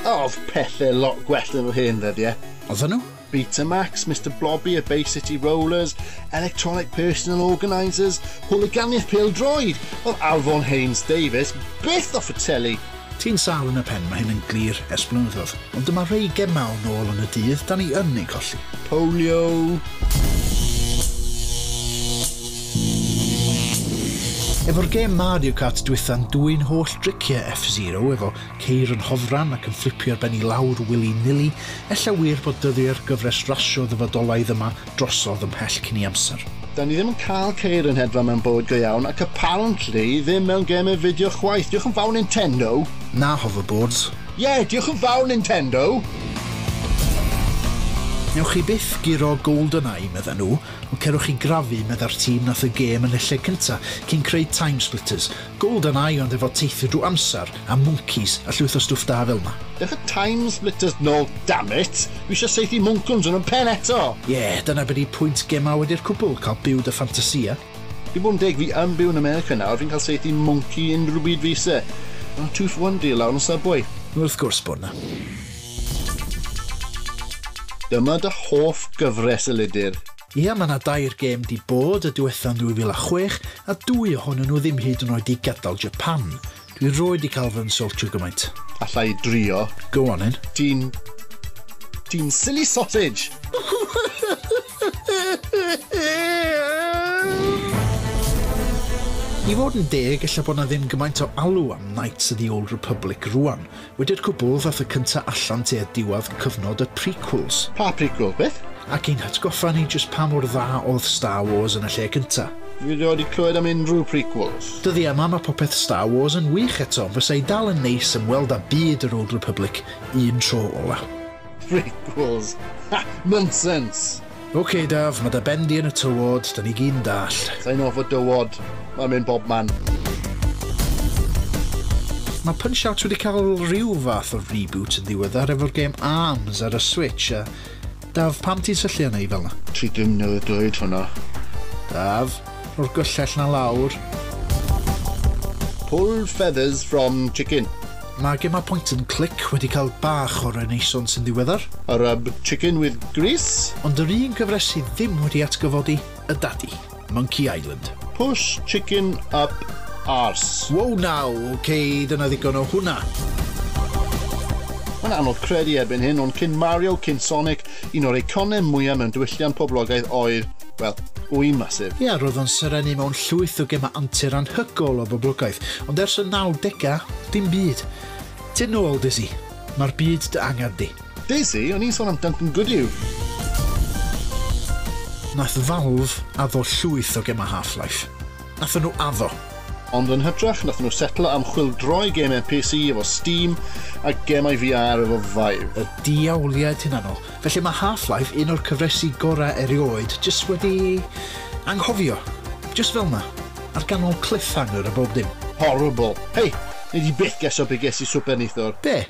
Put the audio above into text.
Oedd pethau lot gwell yn yr hen ddyddiau. Oedden nhw? Betamax, Mr Blobby, y Bay City Rollers, Electronic Personal Organisers, Hwliganiaeth Pêl-droed. Oedd Alfon Haynes Davies byth off y teli. Ti'n sâl yn y pen, mae hyn yn glir ers blynyddoedd. Ond dyma rei gemau nôl yn y dydd, da ni yn ei colli. Polio. Efo'r gêm Mario Kart dwytha'n dwyn holl driciau F-Zero efo ceir yn hofran ac yn fflipio ar ben i lawr willy-nilly, ella wir bod dyddiau'r gyfres rasio ddyfodolaidd yma drosodd ymhell cyn i amser. Da ni ddim yn cael ceir yn hedfan mewn bywyd go iawn, ac apparently ddim mewn gemau fideo chwaith. Diolch yn fawr, Nintendo. Na hoverboards. Ie, yeah, diolch yn fawr, Nintendo. Newch chi byth guro GoldenEye, medda nhw, ond cerwch chi grafu, medda'r tîm nath y gêm yn y lle cynta, cyn creu Time Splitters. GoldenEye ond efo teithio drwy amser, a monkeys, a llwyth o stwff da fel 'na. Dewch y Time Splitters nôl, damn it! Dwi eisiau saethu mwncwns yn y pen eto! Ie, yeah, dyna be di pwynt gemau wedi'r cwbl, cael byw dy ffantasia. Fi bod yn deg, fi yn byw yn America nawr, fi'n cael saethu monkey unrhyw byd fi eisiau. Mae'n 2 for 1 deal lawr yn Subway. Wrth gwrs bod na. Dyma dy hoff gyfres y Lidur. Ia, mae yna dair gêm di bod y diwetha'n 2006 a dwy ohonyn nhw ddim hyd yn oed i gadael Japan. Dwi roed i cael fy insultio gymaint. Alla i drio. Go on then. Ti'n silly sausage! I fod yn deg, ella bod na ddim gymaint o alw am Knights of the Old Republic rwan. Wedi'r cwbl, ddath y cynta allan tua diwedd cyfnod y prequels. Pa prequel, beth? Ac ein hatgoffa ni jyst pa mor dda oedd Star Wars yn y lle cynta. Fi wedi clywed am unrhyw prequels. Dyddiau yma mae popeth Star Wars yn wych eto, fysa i dal yn neis ymweld â byd yr Old Republic un tro ola. Prequels? Ha! Nonsense! OK, Daf, mae dy ben di yn y tywod, da ni gyd yn dallt. Sa'n off o dywod. Mae'n mynd bob man. Mae Punch-Out wedi cael rhyw fath o reboot yn ddiweddar efo'r gêm ARMS ar y Switch. A Daf, pam ti'n syllu arna i fel na? Ti ddim newydd dweud hwnna. Daf, o'r gyllell na lawr. Pull feathers from chicken. Mae gemau point and click wedi cael bach o renaissance yn ddiweddar. A rub chicken with grease. Ond yr un gyfres sydd ddim wedi atgyfodi, y daddy, Monkey Island. Push chicken up arse. Wow now, okay, dyna ddigon o hwnna. Mae'n anodd credu erbyn hyn, ond cyn Mario, cyn Sonic, un o'r eiconau mwyaf mewn diwylliant poblogaidd oedd, wel, wy masif. Ia, yeah, roedd o'n serennu mewn llwyth o gemau antur anhygol o boblogaeth, ond ers y 90au, dim byd. Tyn nôl, Dizzy. Mae'r byd dy angad di. Dizzy? O'n i'n sôn am Duncan Goodhew. Nath Valve addo llwyth o gemau Half-Life. Nathon nhw addo. Ond yn hytrach, nath nhw setlo am chwyldroi gemau PC efo Steam a gemau VR efo Vive. Y diawliad hunanol. Felly mae Half-Life, un o'r cyfresi gorau erioed, jyst wedi anghofio. Jyst fel na. Ar ganol cliffhanger a bob dim. Horrible. Hei, nei di byth geso be ges i swper neithwr. Be?